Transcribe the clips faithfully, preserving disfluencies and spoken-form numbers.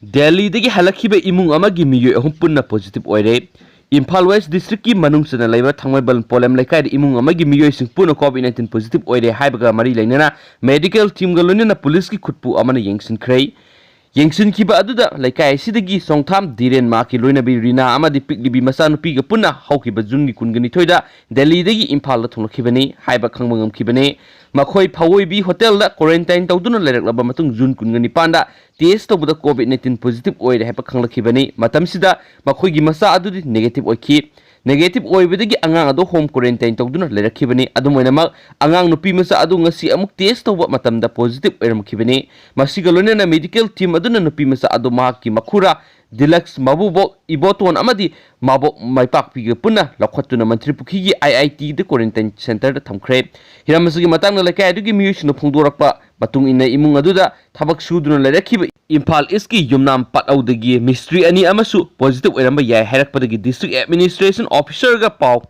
ꯗꯦꯜꯂꯤꯗꯒꯤ ꯍꯜꯂꯛꯈꯤꯕ ꯏꯃꯨꯡ ꯑꯃꯒꯤ ꯃꯤꯑꯣꯏ ꯑꯍꯨꯝ ꯄꯨꯟꯅ positive ꯑꯣꯏꯔꯦ꯫ ꯏꯝꯐꯥꯜ ꯋꯦꯁ ꯗꯤꯁꯇ꯭ꯔꯤꯛꯀꯤ ꯃꯅꯨꯡ ꯆꯟꯅ ꯂꯩꯕ ꯊꯥꯡꯃꯩꯕꯟ ꯄꯣꯂꯦꯝ ꯂꯩꯀꯥꯏꯗ ꯏꯃꯨꯡ ꯑꯃꯒꯤ ꯃꯤꯑꯣꯏꯁꯤꯡ ꯄꯨꯟꯅ COVID nineteen positive ꯑꯣꯏꯔꯦ ꯍꯥꯏꯕꯒ ꯃꯔꯤ ꯂꯩꯅꯅ medical teamꯒ ꯂꯣꯏꯅꯅ ꯄꯨꯂꯤꯁꯀꯤ ꯈꯨꯠꯄꯨ ꯑꯃꯅ ꯌꯦꯡꯁꯤꯟꯈ꯭ꯔꯦ꯫ ꯌꯦꯡꯁꯤꯟꯈꯤꯕ ꯑꯗꯨꯗ ꯂꯩꯀꯥꯏ ꯑꯁꯤꯗꯒꯤ ꯁꯣꯡꯊꯥꯝ ꯙꯤꯔꯦꯟ, ꯃꯍꯥꯛꯀꯤ ꯂꯣꯏꯅꯕꯤ ꯔꯤꯅꯥ ꯑꯃꯗꯤ ꯄꯤꯛꯂꯤꯕꯤ ꯃꯆꯥꯅꯨꯄꯤꯒ ꯄꯨꯟꯅ ꯍꯧꯈꯤꯕ ꯖꯨꯟꯒꯤ ꯀꯨꯟꯒ ꯅꯤꯊꯣꯏꯗ ꯗꯦꯜꯂꯤꯗꯒꯤ ꯏꯝꯐꯥꯜꯗ ꯊꯨꯡꯂꯛꯈꯤꯕꯅꯤ ꯍꯥꯏꯕ ꯈꯪꯕ ꯉꯝꯈꯤꯕꯅꯤ꯫ ꯃꯈꯣꯏ ꯐꯋꯣꯏꯕꯤ ꯍꯣꯇꯦꯜꯗ quarantine ꯇꯧꯗꯨꯅ ꯂꯩꯔꯛꯂꯕ ꯃꯇꯨꯡ ꯖꯨꯟ ꯀꯨꯟꯒ ꯅꯤꯄꯥꯟꯗ test ꯇꯧꯕꯗ COVID nineteen positive ꯑꯣꯏꯔꯦ ꯍꯥꯏꯕ ꯈꯪꯂꯛꯈꯤꯕꯅꯤ꯫ ꯃꯇꯝꯁꯤꯗ ꯃꯈꯣꯏꯒꯤ ꯃꯆꯥ ꯑꯗꯨꯗꯤ negative ꯑꯣꯏꯈꯤ꯫ Negative ꯑꯣꯏꯕꯗꯒꯤ ꯑꯉꯥꯡ ꯑꯗꯨ home quarantine ꯇꯧꯗꯨꯅ ꯂꯩꯔꯛꯈꯤꯕꯅꯤ꯫ ꯑꯗꯨꯝ ꯑꯣꯏꯅꯃꯛ, ꯑꯉꯥꯡ ꯅꯨꯄꯤ ꯃꯆꯥ ꯑꯗꯨ ꯉꯁꯤ ꯑꯃꯨꯛ test ꯇꯧꯕ ꯃꯇꯝꯗ positive ꯑꯣꯏꯔꯝꯈꯤꯕꯅꯤ꯫ ꯃꯁꯤꯒ ꯂꯣꯏꯅꯅ medical team ꯑꯗꯨꯅ ꯅꯨꯄꯤ ꯃꯆꯥ ꯑꯗꯨ ꯃꯍꯥꯛꯀꯤ ꯃꯈꯨꯔꯥ ꯗꯤꯂꯛꯁ, ꯃꯕꯨꯕꯣꯛ ꯏꯕꯣꯇꯣꯟ ꯑꯃꯗꯤ ꯃꯕꯣꯛ ꯃꯩꯄꯥꯛꯄꯤꯒ ꯄꯨꯟꯅ ꯂꯧꯈꯠꯇꯨꯅ ꯃꯟꯇ꯭ꯔꯤ ꯄꯨꯈ꯭ꯔꯤꯒꯤ IITꯗ quarantine centreꯗ ꯊꯝꯈ꯭ꯔꯦ꯫ ꯍꯤꯔꯝ ꯑꯁꯤꯒꯤ ꯃꯇꯥꯡꯗ ꯂꯩꯀꯥꯏ ꯑꯗꯨꯒꯤ ꯃꯤꯑꯣꯏꯁꯤꯡꯅ ꯐꯣꯡꯗꯣꯔꯛꯄ ꯃꯇꯨꯡ ꯏꯟꯅ, ꯏꯃꯨꯡ ꯑꯗꯨꯗ ꯊꯕꯛ ꯁꯨꯗꯨꯅ ꯂꯩꯔꯛꯈꯤꯕ ꯏꯝꯐꯥꯜ ꯏꯁꯀꯤ ꯌꯨꯝꯅꯥꯝ ꯄꯥꯠꯂꯧꯗꯒꯤ ꯃꯤꯁꯇ꯭ꯔꯤ ꯑꯅꯤ ꯑꯃꯁꯨ positive ꯑꯣꯏꯔꯝꯕ ꯌꯥꯏ ꯍꯥꯏꯔꯛꯄꯗꯒꯤ district administration officerꯒ ꯄꯥꯎ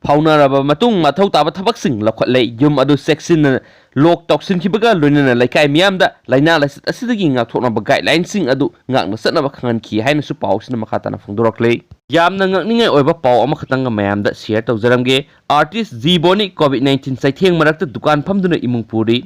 ꯐꯥꯎꯅꯔꯕ ꯃꯇꯨꯡ ꯃꯊꯧ ꯇꯥꯕ ꯊꯕꯛꯁꯤꯡ ꯂꯧꯈꯠꯂꯦ꯫ ꯌꯨꯝ ꯑꯗꯨ ꯆꯦꯛꯁꯤꯟꯅ lock ꯇꯧꯁꯤꯟꯈꯤꯕꯒ ꯂꯣꯏꯅꯅ ꯂꯩꯀꯥꯏ ꯃꯤꯌꯥꯝꯗ ꯂꯥꯏꯅꯥ ꯂꯥꯏꯆꯠ ꯑꯁꯤꯗꯒꯤ ꯉꯥꯛꯊꯣꯛꯅꯕ guidelineꯁꯤꯡ ꯑꯗꯨ ꯉꯥꯛꯅ ꯆꯠꯅꯕ ꯈꯪꯍꯟꯈꯤ ꯍꯥꯏꯅꯁꯨ ꯄꯥꯎꯁꯤꯅ ꯃꯈꯥ ꯇꯥꯅ ꯐꯣꯡꯗꯣꯔꯛꯂꯤ꯫ ꯌꯥꯝꯅ ꯉꯛꯅꯤꯡꯉꯥꯏ ꯑꯣꯏꯕ ꯄꯥꯎ ꯑꯃꯈꯛꯇꯪꯒ ꯃꯌꯥꯝꯗ share ꯇꯧꯖꯔꯝꯒꯦ꯫ Artist G Boni COVID nineteen ꯆꯩꯊꯦꯡ ꯃꯔꯛꯇ ꯗꯨꯀꯥꯟ ꯐꯝꯗꯨꯅ ꯏꯃꯨꯡ ꯄꯨꯔꯤ꯫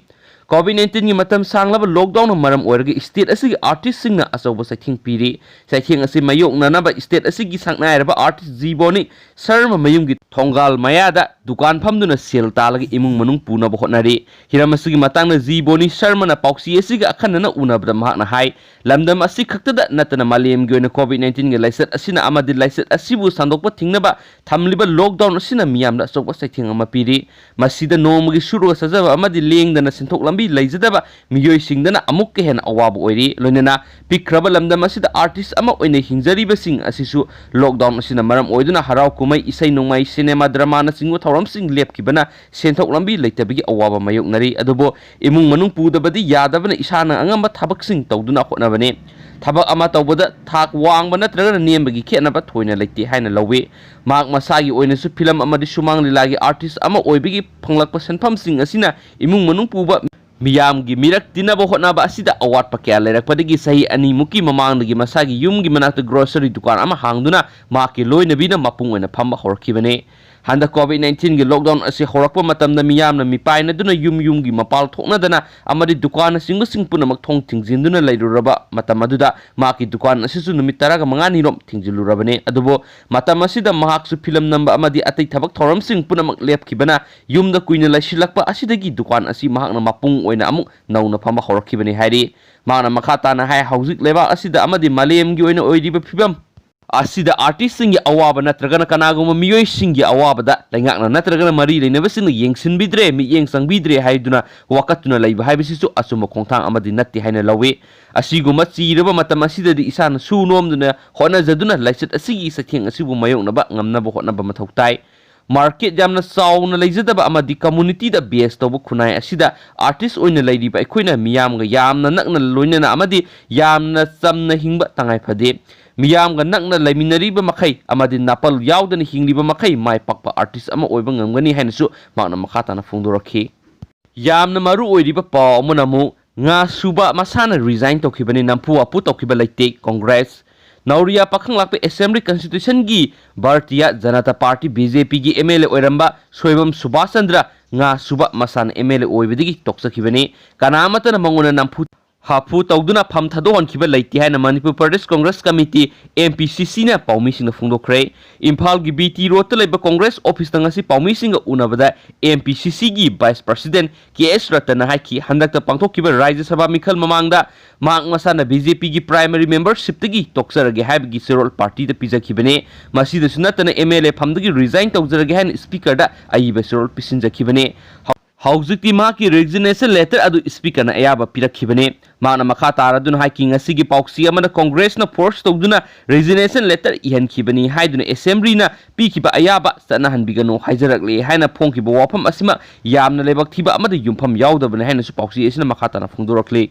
COVID nineteenꯒꯤ ꯃꯇꯝ ꯁꯥꯡꯂꯕ lockdownꯅ ꯃꯔꯝ ꯑꯣꯏꯔꯒ state ꯑꯁꯤꯒꯤ artistꯁꯤꯡꯅ ꯑꯆꯧꯕ ꯆꯩꯊꯦꯡ ꯄꯤꯔꯤ꯫ ꯆꯩꯊꯦꯡ ꯑꯁꯤ ꯃꯥꯌꯣꯛꯅꯅꯕ state ꯑꯁꯤꯒꯤ ꯁꯛꯅꯥꯏꯔꯕ artist ꯖꯤ ꯕꯣꯅꯤ ꯁꯔꯃ ꯃꯌꯨꯝꯒꯤ ꯊꯣꯡꯒꯥꯜ ꯃꯌꯥꯗ ꯗꯨꯀꯥꯟ ꯐꯝꯗꯨꯅ ꯁꯦꯜ ꯇꯥꯜꯂꯒ ꯏꯃꯨꯡ ꯃꯅꯨꯡ ꯄꯨꯅꯕ ꯍꯣꯠꯅꯔꯤ꯫ ꯍꯤꯔꯝ ꯑꯁꯤꯒꯤ ꯃꯇꯥꯡꯗ ꯖꯤ ꯕꯣꯅꯤ ꯁꯔꯃꯅ ꯄꯥꯎꯆꯦ ꯑꯁꯤꯒ ꯑꯈꯟꯅꯅ ꯎꯅꯕꯗ ꯃꯍꯥꯛꯅ ꯍꯥꯏ, ꯂꯝꯗꯝ ꯑꯁꯤ ꯈꯛꯇꯗ ꯅꯠꯇꯅ ꯃꯥꯂꯦꯝꯒꯤ ꯑꯣꯏꯅ COVID nineteenꯒꯤ ꯂꯥꯏꯆꯠ ꯑꯁꯤꯅ ꯑꯃꯗꯤ ꯂꯥꯏꯆꯠ ꯑꯁꯤꯕꯨ ꯁꯟꯗꯣꯛꯄ ꯊꯤꯡꯅꯕ ꯊꯝꯂꯤꯕ lockdown ꯑꯁꯤꯅ ꯃꯤꯌꯥꯝꯗ ꯑꯆꯧꯕ ꯆꯩꯊꯦꯡ ꯑꯃ ꯄꯤꯔꯤ꯫ ꯃꯁꯤꯗ ꯅꯣꯡꯃꯒꯤ ꯁꯨꯔꯒ ꯆꯥꯖꯕ ꯑꯃꯗꯤ ꯂꯦꯡꯗꯅ ꯁꯦꯟꯊꯣꯛ ꯂꯝꯕꯤ ꯂꯩꯖꯗꯕ ꯃꯤꯑꯣꯏꯁꯤꯡꯗꯅ ꯑꯃꯨꯛꯀ ꯍꯦꯟꯅ ꯑꯋꯥꯕ ꯑꯣꯏꯔꯤ꯫ ꯂꯣꯏꯅꯅ ꯄꯤꯛꯈ꯭ꯔꯕ ꯂꯝꯗꯝ ꯑꯁꯤꯗ artist ꯑꯃ ꯑꯣꯏꯅ ꯍꯤꯡꯖꯔꯤꯕꯁꯤꯡ ꯑꯁꯤꯁꯨ lockdown ꯑꯁꯤꯅ ꯃꯔꯝ ꯑꯣꯏꯗꯨꯅ ꯍꯔꯥꯎ ꯀꯨꯝꯍꯩ, ꯏꯁꯩ ꯅꯣꯡꯃꯥꯏ, cinema, dramaꯅꯆꯤꯡꯕ ꯊꯧꯔꯝꯁꯤꯡ ꯂꯦꯞꯈꯤꯕꯅ ꯁꯦꯟꯊꯣꯛ ꯂꯝꯕꯤ ꯂꯩꯇꯕꯒꯤ ꯑꯋꯥꯕ ꯃꯥꯌꯣꯛꯅꯔꯤ꯫ ꯑꯗꯨꯕꯨ ꯏꯃꯨꯡ ꯃꯅꯨꯡ ꯄꯨꯗꯕꯗꯤ ꯌꯥꯗꯕꯅ ꯏꯁꯥꯅ ꯑꯉꯝꯕ ꯊꯕꯛꯁꯤꯡ ꯇꯧꯗꯨꯅ ꯍꯣꯠꯅꯕꯅꯤ꯫ ꯊꯕꯛ ꯑꯃ ꯇꯧꯕꯗ ꯊꯥꯛ ꯋꯥꯡꯕ ꯅꯠꯇ꯭ꯔꯒꯅ ꯅꯦꯝꯕꯒꯤ ꯈꯦꯠꯅꯕ ꯊꯣꯏꯅ ꯂꯩꯇꯦ ꯍꯥꯏꯅ ꯂꯧꯏ꯫ ꯃꯍꯥꯛ ꯃꯁꯥꯒꯤ ꯑꯣꯏꯅꯁꯨ ꯐꯤꯂꯝ ꯑꯃꯗꯤ ꯁꯨꯃꯥꯡ ꯂꯤꯂꯥꯒꯤ artist ꯑꯃ ꯑꯣꯏꯕꯒꯤ ꯐꯪꯂꯛꯄ ꯁꯦꯟꯐꯝꯁꯤꯡ ꯑꯁꯤꯅ ꯏꯃꯨꯡ ꯃꯅꯨꯡ ꯄꯨꯕ ꯃꯤꯌꯥꯝꯒꯤ ꯃꯤꯔꯛ ꯇꯤꯟꯅꯕ ꯍꯣꯠꯅꯕ ꯑꯁꯤꯗ ꯑꯋꯥꯠꯄ ꯀꯌꯥ ꯂꯩꯔꯛꯄꯗꯒꯤ ꯆꯍꯤ ꯑꯅꯤꯃꯨꯛꯀꯤ ꯃꯃꯥꯡꯗꯒꯤ ꯃꯁꯥꯒꯤ ꯌꯨꯝꯒꯤ ꯃꯅꯥꯛꯇ grocery ꯗꯨꯀꯥꯟ ꯑꯃ ꯍꯥꯡꯗꯨꯅ ꯃꯍꯥꯛꯀꯤ ꯂꯣꯏꯅꯕꯤꯅ ꯃꯄꯨꯡ ꯑꯣꯏꯅ ꯐꯝꯕ ꯍꯧꯔꯛꯈꯤꯕꯅꯤ꯫ ꯍꯟꯗꯛ COVID nineteenꯒꯤ lockdown ꯑꯁꯤ ꯍꯧꯔꯛꯄ ꯃꯇꯝꯗ ꯃꯤꯌꯥꯝꯅ ꯃꯤꯄꯥꯏꯅꯗꯨꯅ ꯌꯨꯝ ꯌꯨꯝꯒꯤ ꯃꯄꯥꯜ ꯊꯣꯛꯅꯗꯅ ꯑꯃꯗꯤ ꯗꯨꯀꯥꯟꯅꯆꯤꯡꯕꯁꯤꯡ ꯄꯨꯝꯅꯃꯛ ꯊꯣꯡ ꯊꯤꯡꯖꯤꯟꯗꯨꯅ ꯂꯩꯔꯨꯔꯕ ꯃꯇꯝ ꯑꯗꯨꯗ ꯃꯍꯥꯛꯀꯤ ꯗꯨꯀꯥꯟ ꯑꯁꯤꯁꯨ ꯅꯨꯃꯤꯠ ꯇꯔꯥꯒ ꯃꯉꯥꯅꯤꯔꯣꯝ ꯊꯤꯡꯖꯤꯜꯂꯨꯔꯕꯅꯤ꯫ ꯑꯗꯨꯕꯨ ꯃꯇꯝ ꯑꯁꯤꯗ ꯃꯍꯥꯛꯁꯨ ꯐꯤꯂꯝ ꯅꯝꯕ ꯑꯃꯗꯤ ꯑꯇꯩ ꯊꯕꯛ ꯊꯧꯔꯝꯁꯤꯡ ꯄꯨꯝꯅꯃꯛ ꯂꯦꯞꯈꯤꯕꯅ ꯌꯨꯝꯗ ꯀꯨꯏꯅ ꯂꯩꯁꯤꯜꯂꯛꯄ ꯑꯁꯤꯗꯒꯤ ꯗꯨꯀꯥꯟ ꯑꯁꯤ ꯃꯍꯥꯛꯅ ꯃꯄꯨꯡ ꯑꯣꯏꯅ ꯑꯃꯨꯛ ꯅꯧꯅ ꯐꯝꯕ ꯍꯧꯔꯛꯈꯤꯕꯅꯤ ꯍꯥꯏꯔꯤ꯫ ꯃꯍꯥꯛꯅ ꯃꯈꯥ ꯇꯥꯅ ꯍꯥꯏ, ꯍꯧꯖꯤꯛ ꯂꯩꯕꯥꯛ ꯑꯁꯤꯗ ꯑꯃꯗꯤ ꯃꯥꯂꯦꯝꯒꯤ ꯑꯣꯏꯅ ꯑꯣꯏꯔꯤꯕ ꯐꯤꯕꯝ ꯑꯁꯤꯗ artistꯁꯤꯡꯒꯤ ꯑꯋꯥꯕ ꯅꯠꯇ꯭ꯔꯒꯅ ꯀꯅꯥꯒꯨꯝꯕ ꯃꯤꯑꯣꯏꯁꯤꯡꯒꯤ ꯑꯋꯥꯕꯗ ꯂꯩꯉꯥꯛꯅ ꯅꯠꯇ꯭ꯔꯒꯅ ꯃꯔꯤ ꯂꯩꯅꯕꯁꯤꯡꯅ ꯌꯦꯡꯁꯤꯟꯕꯤꯗ꯭ꯔꯦ, ꯃꯤꯠꯌꯦꯡ ꯆꯪꯕꯤꯗ꯭ꯔꯦ ꯍꯥꯏꯗꯨꯅ ꯋꯥꯀꯠꯇꯨꯅ ꯂꯩꯕ ꯍꯥꯏꯕꯁꯤꯁꯨ ꯑꯆꯨꯝꯕ ꯈꯣꯡꯊꯥꯡ ꯑꯃꯗꯤ ꯅꯠꯇꯦ ꯍꯥꯏꯅ ꯂꯧꯏ꯫ ꯑꯁꯤꯒꯨꯝꯕ ꯆꯤꯔꯕ ꯃꯇꯝ ꯑꯁꯤꯗꯗꯤ ꯏꯁꯥꯅ ꯁꯨ ꯅꯣꯝꯗꯨꯅ ꯍꯣꯠꯅꯖꯗꯨꯅ ꯂꯥꯏꯆꯠ ꯑꯁꯤꯒꯤ ꯆꯩꯊꯦꯡ ꯑꯁꯤꯕꯨ ꯃꯥꯌꯣꯛꯅꯕ ꯉꯝꯅꯕ ꯍꯣꯠꯅꯕ ꯃꯊꯧ ꯇꯥꯏ꯫ Market ꯌꯥꯝꯅ ꯆꯥꯎꯅ ꯂꯩꯖꯗꯕ ꯑꯃꯗꯤ communityꯗ base ꯇꯧꯕ ꯈꯨꯟꯅꯥꯏ ꯑꯁꯤꯗ artist ꯑꯣꯏꯅ ꯂꯩꯔꯤꯕ ꯑꯩꯈꯣꯏꯅ ꯃꯤꯌꯥꯝꯒ ꯌꯥꯝꯅ ꯅꯛꯅ ꯂꯣꯏꯅꯅ ꯑꯃꯗꯤ ꯌꯥꯝꯅ ꯆꯝꯅ ꯍꯤꯡꯕ ꯇꯉꯥꯏ ꯐꯗꯦ꯫ ꯃꯤꯌꯥꯝꯒ ꯅꯛꯅ ꯂꯩꯃꯤꯟꯅꯔꯤꯕ ꯃꯈꯩ ꯑꯃꯗꯤ ꯅꯥꯄꯜ ꯌꯥꯎꯗꯅ ꯍꯤꯡꯂꯤꯕ ꯃꯈꯩ ꯃꯥꯏ ꯄꯥꯛꯄ artist ꯑꯃ ꯑꯣꯏꯕ ꯉꯝꯒꯅꯤ ꯍꯥꯏꯅꯁꯨ ꯃꯍꯥꯛꯅ ꯃꯈꯥ ꯇꯥꯅ ꯐꯣꯡꯗꯣꯔꯛꯈꯤ꯫ ꯌꯥꯝꯅ ꯃꯔꯨ ꯑꯣꯏꯔꯤꯕ ꯄꯥꯎ ꯑꯃꯅ ꯑꯃꯨꯛ ꯉꯥ ꯁꯨꯕ ꯃꯁꯥꯅ resign ꯇꯧꯈꯤꯕꯅꯤ, ꯅꯝꯐꯨ ꯍꯥꯐꯨ ꯇꯧꯈꯤꯕ ꯂꯩꯇꯦ ꯀꯣꯡꯒ꯭ꯔꯦꯁ꯫ ꯅꯧꯔꯤꯌꯥ ꯄꯥꯈꯪꯂꯥꯛꯄ Assembly Constituencyꯒꯤ ꯚꯥꯔꯇꯤꯌꯥ ꯖꯅꯇꯥ ꯄꯥꯔꯇꯤ BJPꯒꯤ MLA ꯑꯣꯏꯔꯝꯕ ꯁꯣꯏꯕꯝ ꯁꯨꯕꯥꯁ ꯆꯟꯗ꯭ꯔ ꯉꯥ ꯁꯨꯕ ꯃꯁꯥꯅ MLA ꯑꯣꯏꯕꯗꯒꯤ ꯇꯣꯛꯆꯈꯤꯕꯅꯤ꯫ ꯀꯅꯥ ꯑꯃꯠꯇꯅ ꯃꯉꯣꯟꯗ ꯅꯝꯐꯨ ꯍꯥꯐꯨ ꯇꯧꯗꯨꯅ ꯐꯝ ꯊꯥꯗꯣꯛꯍꯟꯈꯤꯕ ꯂꯩꯇꯦ ꯍꯥꯏꯅ ꯃꯅꯤꯄꯨꯔ ꯄ꯭ꯔꯗꯦꯁ ꯀꯣꯡꯒ꯭ꯔꯦꯁ ꯀꯃꯤꯇꯤ, MPCCꯅ ꯄꯥꯎꯃꯤꯁꯤꯡꯗ ꯐꯣꯡꯗꯣꯛꯈ꯭ꯔꯦ꯫ ꯏꯝꯐꯥꯜꯒꯤ BT Roadꯇ ꯂꯩꯕ ꯀꯣꯡꯒ꯭ꯔꯦꯁ officeꯇ ꯉꯁꯤ ꯄꯥꯎꯃꯤꯁꯤꯡꯒ ꯎꯅꯕꯗ MPCCꯒꯤ Vice President ꯀꯦ ꯑꯦꯁ ꯔꯇꯟꯅ ꯍꯥꯏꯈꯤ, ꯍꯟꯗꯛꯇ ꯄꯥꯡꯊꯣꯛꯈꯤꯕ ꯔꯥꯖ꯭ꯌ ꯁꯚꯥ ꯃꯤꯈꯜ ꯃꯃꯥꯡꯗ ꯃꯍꯥꯛ ꯃꯁꯥꯅ BJPꯒꯤ primary membershipꯇꯒꯤ ꯇꯣꯛꯆꯔꯒꯦ ꯍꯥꯏꯕꯒꯤ ꯆꯦꯔꯣꯜ ꯄꯥꯔꯇꯤꯗ ꯄꯤꯖꯈꯤꯕꯅꯤ꯫ ꯃꯁꯤꯗꯁꯨ ꯅꯠꯇꯅ MLA ꯐꯝꯗꯒꯤ resign ꯇꯧꯖꯔꯒꯦ ꯍꯥꯏꯅ Speakerꯗ ꯑꯏꯕ ꯆꯦꯔꯣꯜ ꯄꯤꯁꯤꯟꯖꯈꯤꯕꯅꯤ꯫ ꯍꯧ-, ꯍꯧꯖꯤꯛꯇꯤ ꯃꯍꯥꯛꯀꯤ resignation letter ꯑꯗꯨ Speakerꯅ ꯑꯌꯥꯕ ꯄꯤꯔꯛꯈꯤꯕꯅꯤ꯫ ꯃꯍꯥꯛꯅ ꯃꯈꯥ ꯇꯥꯔꯗꯨꯅ ꯍꯥꯏꯈꯤ, ꯉꯁꯤꯒꯤ ꯄꯥꯎꯆꯦ ꯑꯃꯅ ꯀꯣꯡꯒ꯭ꯔꯦꯁꯅ force ꯇꯧꯗꯨꯅ resignation letter ꯏꯍꯟꯈꯤꯕꯅꯤ ꯍꯥꯏꯗꯨꯅ Assemblyꯅ ꯄꯤꯈꯤꯕ ꯑꯌꯥꯕ ꯆꯠꯅꯍꯟꯕꯤꯒꯅꯨ ꯍꯥꯏꯖꯔꯛꯂꯦ ꯍꯥꯏꯅ ꯐꯣꯡꯈꯤꯕ ꯋꯥꯐꯝ ꯑꯁꯤꯃꯛ ꯌꯥꯝꯅ ꯂꯥꯏꯕꯛ ꯊꯤꯕ ꯑꯃꯗ ꯌꯨꯝꯐꯝ ꯌꯥꯎꯗꯕꯅꯤ ꯍꯥꯏꯅꯁꯨ ꯄꯥꯎꯆꯦ ꯑꯁꯤꯅ ꯃꯈꯥ ꯇꯥꯅ ꯐꯣꯡꯗꯣꯔꯛꯂꯤ꯫